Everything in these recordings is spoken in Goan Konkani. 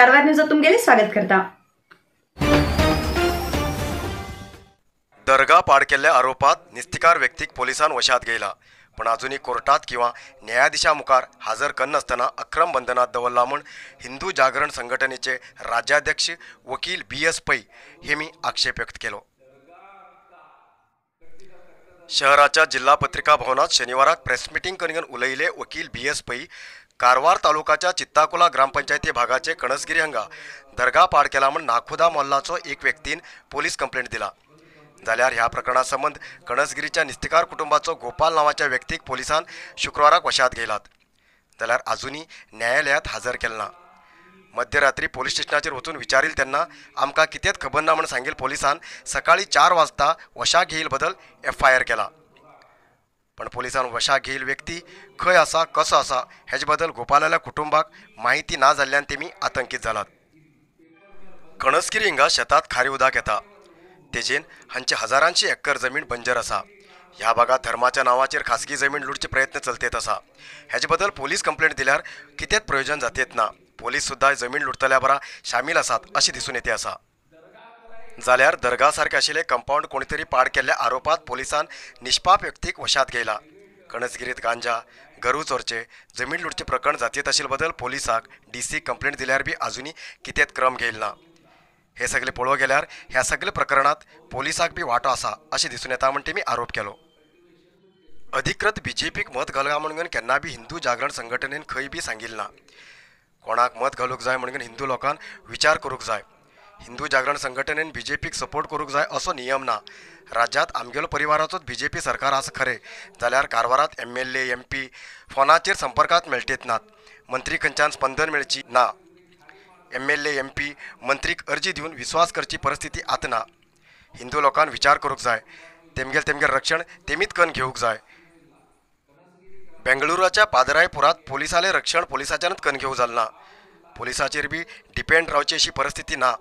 कारवार न्यूजात तुमगेले स्वागत करता। दर्गा पाड केल्ल्या आरोपात निस्तिकार व्यक्तीक पोलिसान वशात घेयला, पण अजूनही कोर्टात किंवा न्यायाधीशा मुखार हजर करनासतना अक्रम बंधनात दवरला म्हूण हिंदू जागरण संघटनेचे राज्याध्यक्ष वकील बी.एस. पै हेमी आक्षेप व्यक्त केलो। शहराच्या जिल्हा पत्रिका भवनात शनिवाराक प्रेस मिटिंग करून उलयले वकील बी.एस. पै कारवार तालुकाच्या चित्ताकोला ग्रामपंचायती भागाचे कणसगिरी हांगा दर्गा पाड केला म्हूण नाखुदा मोल्लाचो एक व्यक्तीन पोलीस कंप्लेंट दिला। जाल्यार ह्या प्रकरणा संबंद कणसगिरीच्या निस्तिकार कुटुंबाचो गोपाल नावाच्या व्यक्तीक पोलिसान शुक्रवाराक वशात घेयलात, जाल्यार अजूनही न्यायालयात हजर केला ना। मध्यरात्री पोलीस स्टेशनाचेर वचून विचारील तेन्ना आमकां कितेंच खबर ना म्हूण सांगील पोलिसान सकाळी 4 वाजता वशा घेईल बदल एफआयआर केला, पण पोलिसान वशा घेईल व्यक्ती खंय आसा कसो आसा हेजे बदल गोपालाल्या कुटुंबाक माहिती ना जाल्ल्यान तेमी आतंकीत जालात। कणसगिरी हिंगा शेतात खारी उदक येता, तेजेन हांचे हजारांची एकर जमीन बंजर आसा। ह्या भागात धर्माच्या नावाचेर खासगी जमीन लुटचे प्रयत्न चलतेत आसा। हेजे बदल पोलीस कंप्लेंट दिल्यार कितेंच प्रयोजन जातेत ना। पोलीस सुद्धा जमीन लुटतल्या बरा शामील आसात अशें दिसून येते आसा। जाल्यार दर्गा सारखे आशिल्ले कंपाऊंड कोणीतरी पाड केल्ल्या आरोपात पोलिसान निष्पाप व्यक्तीक वशात घेयला। कणसगिरीत गांजा गरू चोरचे जमीन लुटचे प्रकरण जातीत आशिल्ले बदल पोलिसाक डीसी कंप्लेंट दिल्यार बी अजूनही कितेंच क्रम घेयल ना। हे सगळे पळोवंक गेल्यार ह्या सगळे प्रकरणात पोलिसाक बी वांटो आसा अशें दिसून येता म्हूण तेमी आरोप केलो। अधिकृत बीजेपीक मत घालया म्हणून केन्ना बी हिंदू जागरण संघटनेन खंय बी सांगिल्लें ना। कोणाक मत घालूंक जाय म्हणून हिंदू लोकांक विचार करूंक जाय। हिंदू जागरण संघटनेन बीजेपीक सपोर्ट करूंक जाय असो नियम ना। राज्यांत आमगेलो परिवाराचोच बीजेपी सरकार आसा खरें, जाल्यार कारवारांत एमएलए एमपी फोनाचेर संपर्कांत मेळटेत नात, मंत्री खंयच्यान स्पंदन मेळची ना। एमएलए एमपी मंत्रीक अर्जी दिवन विश्वास करची परिस्थिती आतां ना। हिंदू लोकांक विचार करूंक जाय, तेमगेल तेमगेल रक्षण तेमीच करून घेवंक जाय। बेंगळुरूच्या पादरायपुरात पोलिसाले रक्षण पोलिसाच्यानच करून घेवंक जालें ना, पोलिसाचेर बी डिपेंड रावची अशी परिस्थिती ना।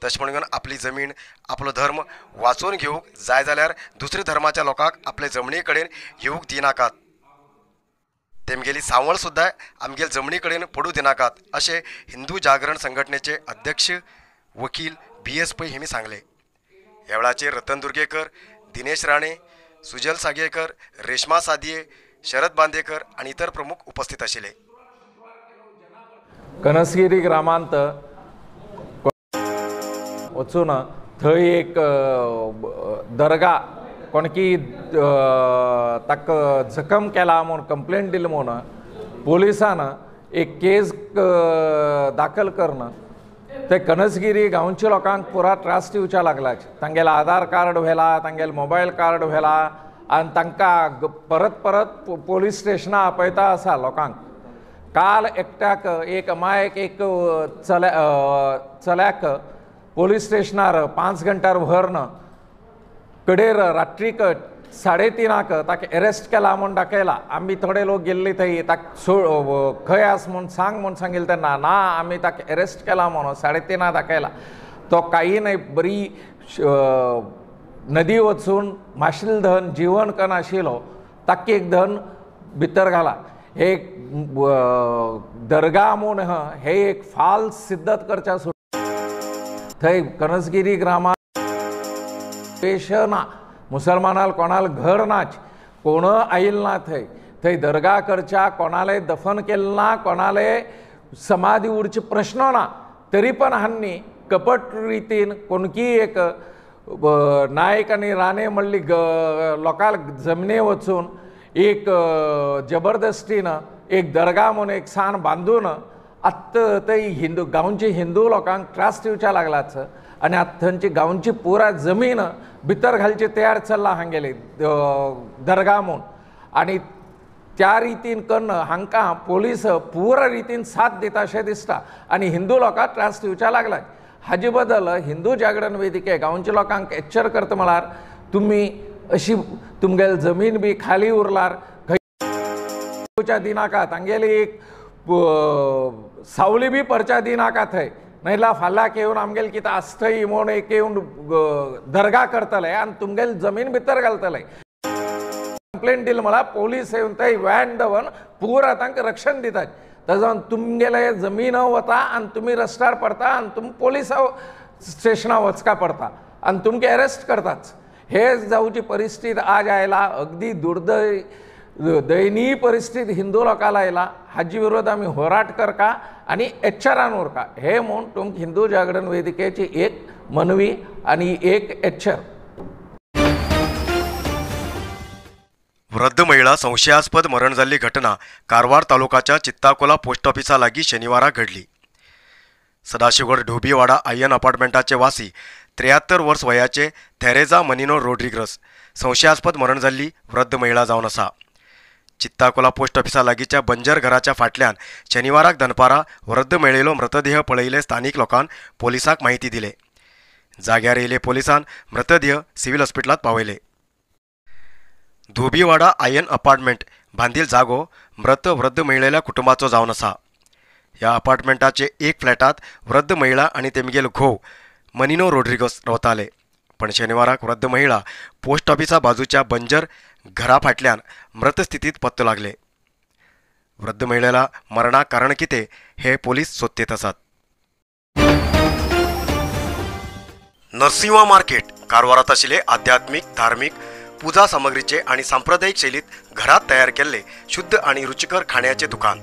तशें म्हणून आपली जमीन आपलो धर्म वाचोवन घेवंक जाय जाल्यार दुसऱ्या धर्माच्या लोकांक आपले जमनी कडेन येवंक दिनाकात, तेमगेली सांवळ सुद्दां आमगेल जमनी कडेन पडूं दिनाकात अशें हिंदू जागरण संघटनेचे अध्यक्ष वकील बी.एस. पै हेमी सांगलें। ह्या वेळाचेर रतन दुर्गेकर, दिनेश राणे, सुजल सागेकर, रेश्मा सादिये, शरद बांदेकर आनी इतर प्रमुख उपस्थित आशिल्ले। कणसगिरी ग्रामांत वचून थंय एक दर्गा कोणकी ताका जखम केला म्हूण कंप्लेंट दिली म्हूण पोलिसान एक केस दाखल करून ते कणसगिरी गांवच्या लोकांक पुरा त्रास दिवच्या लागला। तांगेले आधार कार्ड व्हेला, तांगेले मोबायल कार्ड व्हेला आनी तांकां परत परत पोलीस स्टेशनां आपयता आसा लोकांक। काल एकट्याक एक मायक एक चल्याक पोलीस स्टेशनार 5 घंट्यार व्हरून कडेर रात्रीक 3:30 ताका एरेस्ट केला म्हूण दाखयला। आमी थोडे लोक गेल्ले थंय, ताका खंय आस म्हूण सांग म्हूण सांगिल्लें तेन्ना ना आमी ताका एरेस्ट केला म्हणून 3:30 दाखयला। तो कांय न्हय बरी नदी वचून माशेल धन जीवन कन आशिल्लो ताका एक धन भितर घाला। हे दर्गा म्हूण हे एक फाल्स सिद्धत करच्या थंय कणसगिरी ग्रामात पेश ना, मुसलमानाल कोणाल घर नाच, कोण आयल ना थंय, थंय दर्गा करच्या कोणाले दफन केलें ना, कोणाले समाधी उरचे प्रश्न ना, तरी पण हांणी कपट रितीन कोणकी एक नायक आनी राणे म्हणली लोकांक जमनी वचून एक जबरदस्तीन एक दर्गा म्हूण एक सान बांदून आत्तां ते हिंदू गांवचे हिंदू लोकांक त्रास दिवच्या लागलाच आनी आतां थंयची गांवची पुरा जमीन भितर घालची तयार चल्ला हांगेली दर्गा म्हूण। आनी त्या रितीन कन्न हांकां पोलीस पुरा रितीन साथ दिता अशें दिसता आनी हिंदू लोकांक त्रास दिवच्या लागला। हाजे बदल हिंदू जागरण वेदिके गांवच्या लोकांक एच्चर करता म्हळ्यार तुमी अशी तुमगेली जमीन बी खाली उरलार खंय दिनाका, तांगेली एक सावली बी पडच्या दिनाका थंय, नायल्यार फाल्यांक येवन आमगेले कितें आसतय म्हूण एक येवन दर्गा करतले आनी तुमगेली जमीन भितर घालतले। कंप्लेंट दिली म्हळ्यार पोलीस येवन थंय व्हॅन दवरून पुरा तांकां रक्षण दितात। तजो तुमगेले जमीन वता आनी तुमी रस्त्यार पडता आनी तुमी पोलिसा स्टेशनां वचका पडता आनी तुमकां अरेस्ट करताच. हे जावची परिस्थिती आज आयला, अगदी दुर्दैव दयनीय परिस्थिती हिंदू लोकांक आयला. हाजे विरोध आमी होराट करका आनी एच्चरान उरका हे म्हूण तुमकां हिंदू जागरण वेदिकेची एक मनवी आनी एक एच्चर. वृद्ध महिला संशयास्पद मरण जाल्ली घटना कारवार तालुकाच्या चित्ताकोला पोस्ट ऑफिसा लागीं शनिवारा घडली. सदाशिवगड ढोबीवाडा आयन अपार्टमेंटाचे वासी 73 वर्स वयाचे थेरेजा मनिनो रोड्रिग्रस संशयास्पद मरण जाल्ली वृद्ध महिला जावन आसा. चित्ताकोला पोस्ट ऑफिसा लागींच्या बंजर घराच्या फाटल्यान शनिवाराक दनपारा वृद्ध महिलेलो मृतदेह पळयले स्थानिक लोकान पोलिसाक माहिती दिले. जाग्यार येयले पोलिसान मृतदेह सिव्हिल हॉस्पिटलांत पावयले. धोबीवाडा आयन अपार्टमेंट बांदील जागो मृत वृद्ध महिलेल्या कुटुंबाचो जावन आसा. ह्या अपार्टमेंटाचे एक फ्लॅटात वृद्ध महिला आनी तेमगेल घोव मनिनो रोड्रिगस रावताले. पण शनिवाराक वृद्ध महिला पोस्ट ऑफिसा बाजूच्या बंजर घरा फाटल्यान मृत स्थितीत पत्तो लागले. वृद्ध महिलेला मरणाक कारण कितें हे पोलीस सोदतेत आसात. नरसिंहा मार्केट कारवारात आशिल्ले आध्यात्मिक धार्मिक पूजा सामग्रीचे आणि सांप्रदायिक शैलीत घरात तयार केल्ले शुद्ध आणि रुचिकर खाण्याचे दुकान.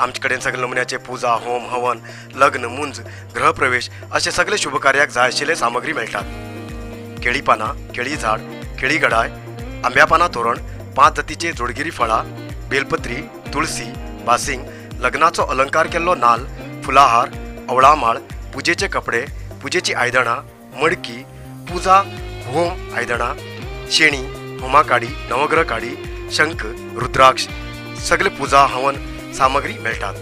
आमचे कडेन सगळे नमुन्याचे पूजा, होम, हवन, लग्न, मुंज, गृहप्रवेश असे सगळे शुभकार्याक जाय आशिल्ले सामग्री मेळटात. केळी पानां, केळी झाड, केळी गडाय, आंब्या पानां तोरण, 5 जातीचे जोडगिरी फळां, बेलपत्री, तुळसी, बासिंग, लग्नाचो अलंकार केल्लो नाल, फुलाहार, अवळामाळ, पुजेचे कपडे, पुजेची आयदणां, मडकी, पुजा होम आयदणां, शेणी, होमा काडी, नवग्रह काडी, शंख, रुद्राक्ष सगळे पुजा हवन सामग्री मेळटात.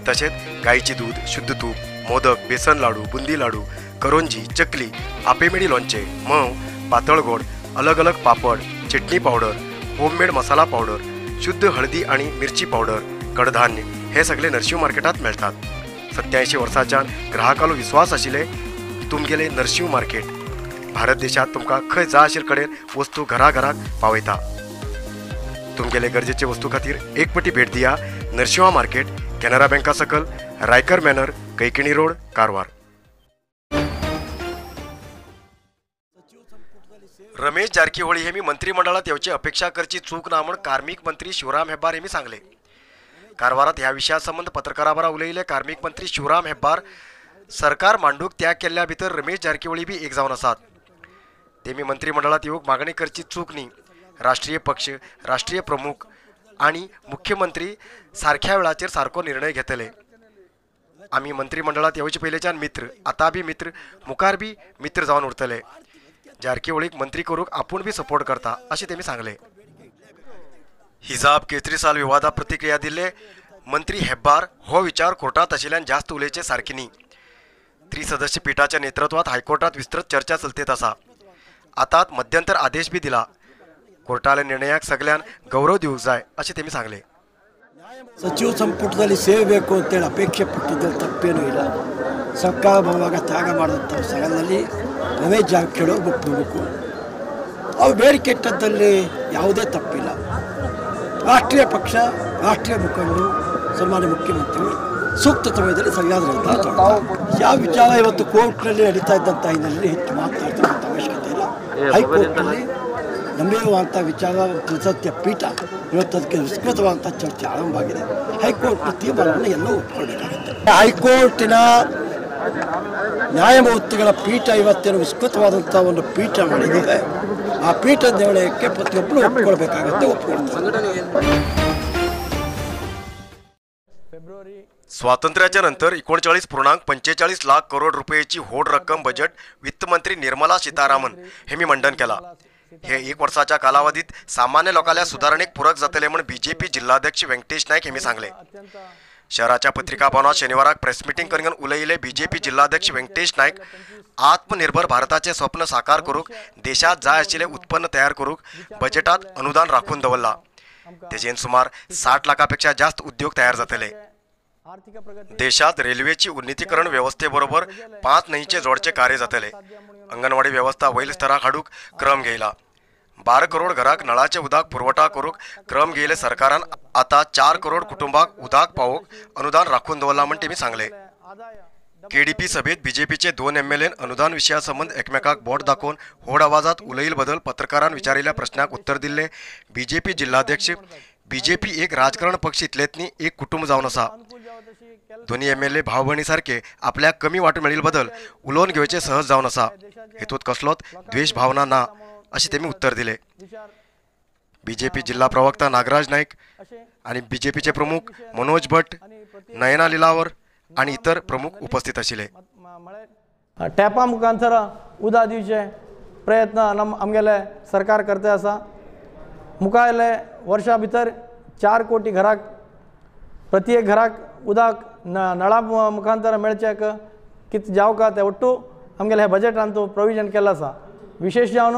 तशेंच गायची दूध, शुद्ध तूप, मोदक, बेसन लाडू, बुंदी लाडू, करोंजी, चकली, आपेमेडी लोणचें, म्होंव, पातळ गोड, अलग अलग पापड, चटणी पावडर, होममेड मसाला पावडर, शुद्ध हळदी आणि मिरची पावडर, कडधान्य हे सगळे नरशिंव मार्केटात मेळटात. 87 वर्सांच्यान ग्राहकालो विश्वास आशिल्ले तुमगेले नरशिंव मार्केट भारत देशात तुमकां खंय जाय आशिल्ले कडेन वस्तू घरा घराक पावयता. तुमगेले गरजेचे वस्तू खातीर एक पटी भेट दिया नरशिंहा मार्केट, कॅनरा बँका सकल, रायकर मॅनर, कैकिणी रोड, कारवार. रमेश जारकीहोळी हे मी मंत्रिमंडळात येवची अपेक्षा करची चूक ना म्हूण कार्मिक मंत्री शिवराम हेब्बार हे मी सांगले. कारवारात ह्या विशया संबंद पत्रकारां बरोबर उलयले कार्मिक मंत्री शिवराम हेब्बार सरकार मांडूक त्याग केल्ल्या भितर रमेश जारकीहोळी बी एक जावन आसात. तेमी मंत्रिमंडळात येवंक मागणी करची चूक न्ही. राष्ट्रीय पक्ष, राष्ट्रीय प्रमुख आणि मुख्यमंत्री सारख्या वेळाचेर सारको निर्णय घेतले. आमी मंत्रिमंडळात येवचे पयलींच्यान मित्र, आतां बी मित्र, मुखार बी मित्र जावन उरतले. जारकीहोळीक मंत्री करूंक आपूण बी सपोर्ट करता अशें तेमी सांगले. हिजाब केसरी साल विवादा प्रतिक्रिया दिल्ले मंत्री हेब्बार हो विचार कोर्टात आशिल्ल्यान जास्त उलयचे सारकी न्ही. त्रिसदस्य पीठाच्या नेतृत्वात हायकोर्टात विस्तृत चर्चा चलतेत आसा. आतां मध्यंतर आदेश बी दिला. कोर्टाल्या निर्णयाक सगळ्यान गौरव दिवंक जाय अशें तेमी सांगले. ಸಚಿವ ಸಂಪುಟದಲ್ಲಿ ಸೇವೆ ಬೇಕು ಅಂತೇಳಿ ಅಪೇಕ್ಷೆ ಪಟ್ಟಿದ್ದಲ್ಲಿ ತಪ್ಪೇನೂ ಇಲ್ಲ. ಸರ್ಕಾರ ಬರುವಾಗ ತ್ಯಾಗ ಮಾಡಿದಂಥ ಸ್ಥಳದಲ್ಲಿ ರಮೇಶ್ ಜಾರಕಿಹೊಳಿ ಒಬ್ಬ ಪ್ರಮುಖರು. ಅವ್ರು ಬೇಡಿಕೆ ಇಟ್ಟದ್ದಲ್ಲಿ ಯಾವುದೇ ತಪ್ಪಿಲ್ಲ. ರಾಷ್ಟ್ರೀಯ ಪಕ್ಷ, ರಾಷ್ಟ್ರೀಯ ಮುಖಂಡರು, ಸನ್ಮಾನ್ಯ ಮುಖ್ಯಮಂತ್ರಿಗಳು ಸೂಕ್ತ ಸಮಯದಲ್ಲಿ ಸರಿಯಾದ ನಿರ್ಧಾರ ತಗೊಳ್ತಾರೆ. ಯಾವ ವಿಚಾರ ಇವತ್ತು ಕೋರ್ಟ್ನಲ್ಲಿ ನಡೀತಾ ಇದ್ದಂಥ ಹಿನ್ನೆಲೆಯಲ್ಲಿ ಹೆಚ್ಚು ಮಾತನಾಡ್ತಕ್ಕಂಥ ಅವಶ್ಯಕತೆ ಇಲ್ಲ. ಹೈಕೋರ್ಟ್ನಲ್ಲಿ ಗಂಭೀರವಾದಂಥ ವಿಚಾರ, ತ್ರಿಸತ್ಯ ಪೀಠ ಇವತ್ತು ಅದಕ್ಕೆ ವಿಸ್ತೃತವಾದಂಥ ಚರ್ಚೆ ಆರಂಭ ಆಗಿದೆ. ಹೈಕೋರ್ಟ್ನ ತೀರ್ಮಾನವನ್ನು ಎಲ್ಲವೂ ಒಪ್ಪಿಕೊಳ್ಳಬೇಕಾಗುತ್ತೆ. ಹೈಕೋರ್ಟಿನ ನ್ಯಾಯಮೂರ್ತಿಗಳ ಪೀಠ ಇವತ್ತೇನು ವಿಸ್ತೃತವಾದಂಥ ಒಂದು ಪೀಠ ಮಾಡಿದೆ. ಆ ಪೀಠದ ನಿರ್ಣಯಕ್ಕೆ ಪ್ರತಿಯೊಬ್ಬರು ಒಪ್ಪಿಕೊಳ್ಬೇಕಾಗತ್ತೆ, ಒಪ್ಪಿಕೊಳ್ತಾರೆ. स्वातंत्र्याच्या नंतर 39.45 लाख करोड रुपयेची होड रक्कम बजेट वित्तमंत्री निर्मला सीतारामन हे मी मंडन केला. हे एक वर्षाच्या कालावधीत सामान्य लोकांल्या सुधारणेक पूरक जातले म्हूण बीजेपी जिल्हाध्यक्ष व्यंकटेश नायक हे मी सांगले. शहराच्या पत्रिका भवनात शनिवाराक प्रेस मिटींग करून उलयले बीजेपी जिल्हाध्यक्ष व्यंकटेश नायक आत्मनिर्भर भारताचे स्वप्न साकार करूक देशात जाय आशिल्लें उत्पन्न तयार करूक बजेटात अनुदान राखून दवरला. तेजेन सुमार 60 लाखापेक्षा जास्त उद्योग तयार जातले. देशात रेल्वेची उन्नतीकरण व्यवस्थेबरोबर 5 न्हंयचे जोडचे कार्य जातले. अंगणवाडी व्यवस्था वयल स्तराक हाडूक क्रम घेयला. 12 करोड घराक नळाचे उदक पुरवठा करूंक क्रम घेयले सरकारान आता 4 करोड कुटुंबाक उदक पावोवंक अनुदान राखून दवरला म्हण तेमी सांगले. केडीपी सभेत बीजेपीचे 2 एमएलएन अनुदान विशया संबंद एकमेकाक बोट दाखोवन होड आवाजात उलयिल बदल पत्रकारान विचारिल्ल्या प्रश्नाक उत्तर दिल्ले बीजेपी जिल्हाध्यक्ष बीजेपी एक राजकारण पक्ष इतलेत न्ही एक कुटुंब जावन आसा. दोन्ही एमएलए भाव भयणी सारखे आपल्याक कमी वांटो मेळिल्ले बदल उलोवन घेवचे सहज जावन आसा, हेतूंत कसलोच द्वेश भावना ना अशें तेमी उत्तर दिले. बीजेपी जिल्हा प्रवक्ता नागराज नाईक आनी बीजेपीचे प्रमुख मनोज भट्ट, नयना लिलावर आनी इतर प्रमुख उपस्थित आशिल्ले. टॅपा मुखांतर उदक दिवचे प्रयत्न आमगेले सरकार करते आसा. मुखायले वर्षा भितर 4 कोटी घराक प्रत्येक घराक उदक नळा मुखांतर मेळचे कित जावका ते ಒಟ್ಟು आमगेले हे बजेटान तो प्रोविजन केल्लो आसा. विशेष जावन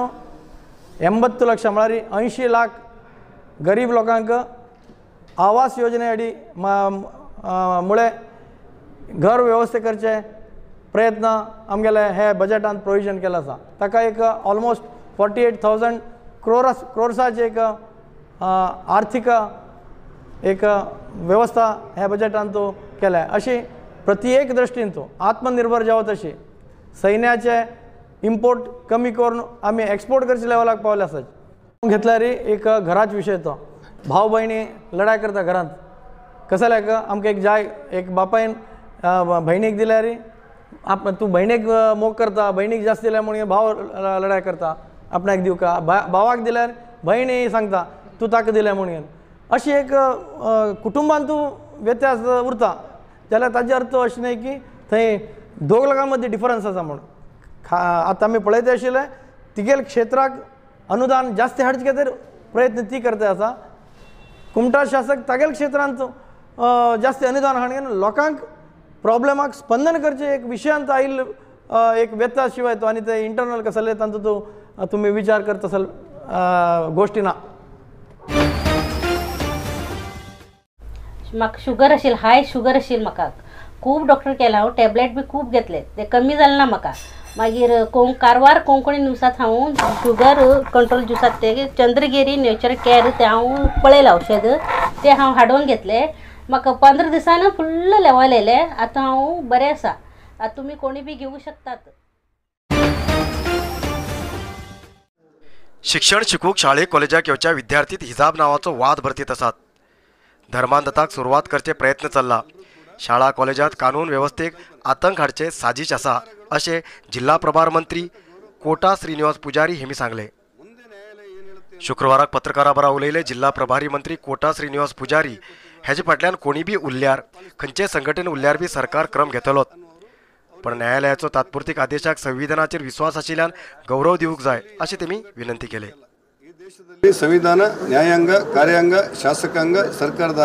80 लक्ष म्हळ्यार 80 लाख गरीब लोकांक आवास योजने अडी मुळे घर व्यवस्थे करचे प्रयत्न आमगेले हे बजेटान प्रोविजन केल्लो आसा. ताका एक ऑलमोस्ट 48,000 क्रोर्साचे एक आर्थिक एक व्यवस्था ह्या बजेटान तो केल्या. अशी प्रत्येक दृश्टीन तो आत्मनिर्भर जावं तशी सैन्याचे इम्पोर्ट कमी करून आमी एक्सपोर्ट करचे लेवलाक पावले आसात. घेतल्यार एक घराच विशय तो भाव भयणी लढाय करता घरांत कसल्याक आमकां एक जाय एक बापायन भयणीक दिल्यार आप तूं भयणीक मोग करता, भयणीक जास्त दिल्यार म्हणून भाव लढाय करता आपणाक दिवका, भावाक दिल्यार भयणी सांगता तूं ताका दिल्या म्हणून. अशी एक कुटुंबान तूं व्यत्यास उरता जाल्यार ताजे अर्थ अशें न्हय की थंय दोग लोकां मदीं डिफरन्स आसा म्हणून. आतां आमी पळयता आशिल्ले तिगेल क्षेत्राक अनुदान जास्त हाडचे खातीर प्रयत्न ती करता आसा. कुमटा शासक तागेल क्षेत्रांत जास्त अनुदान हाडून लोकांक प्रॉब्लेमाक स्पंदन करचे एक विशयांत आयिल्लो एक व्यत्यास शिवाय तो आनी ते इंटरनल कसले तांचो तो तुमी विचार करता असल गोश्टी ना. म्हाका शुगर आशिल्ली, हाय शुगर आशिल्ली म्हाका. खूब डॉक्टर केला हांव, टॅबलेट बी खूब घेतले ते कमी जालें ना म्हाका. मागीर कारवार कोंकणी न्यूजांत हांव शुगर कंट्रोल ज्युसात ते चंद्रगिरी नेचर केअर ते हांव पळयलां औषध ते हांव हाडून घेतले. म्हाका 15 दिसान फुल्ल लेवल येयलें. आतां हांव बरें आसा. आतां तुमी कोणी बी घेवंक शकतात. शिक्षण शिकूंक शाळे कॉलेजाक येवच्या विद्यार्थीत हिजाब नांवाचो वाद भरतीत आसात. धर्मांधताक सुरवात करचे प्रयत्न चल्ला. शाळा कॉलेजात कानून वेवस्थेक आतंक हाडचे साजीश आसा अशें जिल्हा प्रभार मंत्री कोटा श्रीनिवास पुजारी हेमी सांगले. शुक्रवाराक पत्रकारां बरोबर उलयले जिल्हा प्रभारी मंत्री कोटा श्रीनिवास पुजारी हेजे फाटल्यान कोणी बी उरल्यार खंयचे संघटन उरल्यार बी सरकार क्रम घेतलोत, पण न्यायालयाचो तात्पुरतीक आदेशाक संविधानाचेर विश्वास आशिल्ल्यान गौरव दिवंक जाय अशें तेमी विनंती केले. ಸಂವಿಧಾನ, ನ್ಯಾಯಾಂಗ, ಕಾರ್ಯಾಂಗ, ಶಾಸಕಾಂಗ, ಸರ್ಕಾರದ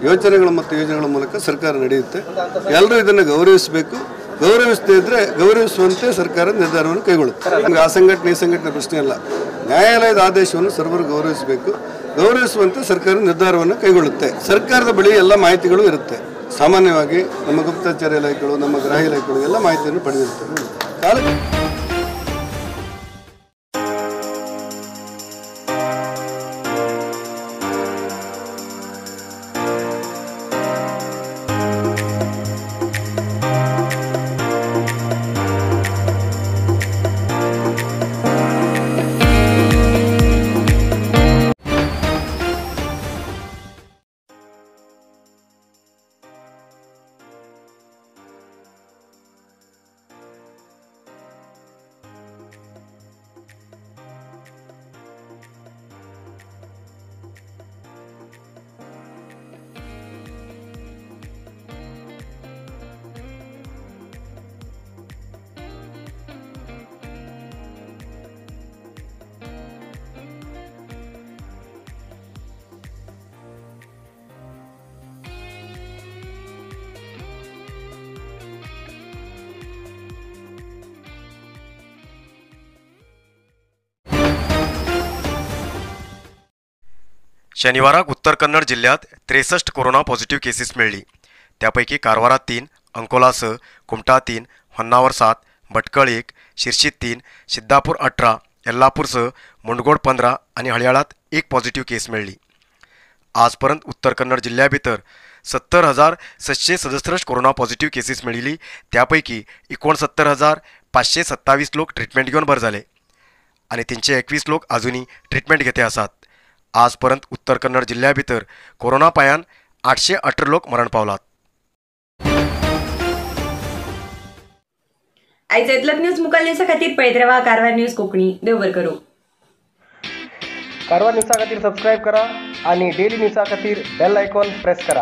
ಯೋಜನೆಗಳು ಮತ್ತು ಯೋಜನೆಗಳ ಮೂಲಕ ಸರ್ಕಾರ ನಡೆಯುತ್ತೆ. ಎಲ್ಲರೂ ಇದನ್ನು ಗೌರವಿಸಬೇಕು. ಗೌರವಿಸದೇ ಇದ್ದರೆ ಗೌರವಿಸುವಂತೆ ಸರ್ಕಾರ ನಿರ್ಧಾರವನ್ನು ಕೈಗೊಳ್ಳುತ್ತೆ. ಆ ಸಂಘಟನೆ ಈ ಸಂಘಟನೆ ಪ್ರಶ್ನೆ ಅಲ್ಲ. ನ್ಯಾಯಾಲಯದ ಆದೇಶವನ್ನು ಸರ್ವರು ಗೌರವಿಸಬೇಕು. ಗೌರವಿಸುವಂತೆ ಸರ್ಕಾರ ನಿರ್ಧಾರವನ್ನು ಕೈಗೊಳ್ಳುತ್ತೆ. ಸರ್ಕಾರದ ಬಳಿ ಎಲ್ಲ ಮಾಹಿತಿಗಳು ಇರುತ್ತೆ. ಸಾಮಾನ್ಯವಾಗಿ ನಮ್ಮ ಗುಪ್ತಚರ ಇಲಾಖೆಗಳು, ನಮ್ಮ ಗೃಹ ಇಲಾಖೆಗಳು ಎಲ್ಲ ಮಾಹಿತಿಯನ್ನು ಪಡೆದಿರುತ್ತವೆ. ಕಾಲಕ್ಕೆ शनिवाराक उत्तर कन्नड जिल्ह्यात 63 कोरोना पॉझिटिव्ह केसीस मेळ्ळी. त्यापैकी कारवारात 3, अंकोला 6, कुमटा 3, होन्नावर 7, भटकळ 1, शिरशीत 3, सिद्धापूर 18, येल्लापूर 6, मुंडगोड 15 आनी हळयाळांत 1 पॉझिटिव्ह केस मेळ्ळी. आजपर्यंत उत्तर कन्नड जिल्ल्या भितर 70,767 कोरोना पॉझिटिव्ह केसीस मेळिल्ली. त्यापैकी 69,527 लोक ट्रिटमेंट घेवन बरे जाले आनी 321 लोक अजूनय ट्रिटमेंट घेते आसात. आजपर्यंत उत्तर कन्नड जिल्ल्या भितर कोरोना पायान 818 लोक मरण पावलात. आयज इतलोच न्यूज मुखार न्यूजा खातीर पळयत रावा कारवार न्यूज कोंकणी. देव बरें करूं. कारवार न्यूजा खातीर सबस्क्रायब करा आणि डेली न्यूजा खातीर बेल आयकॉन प्रेस करा.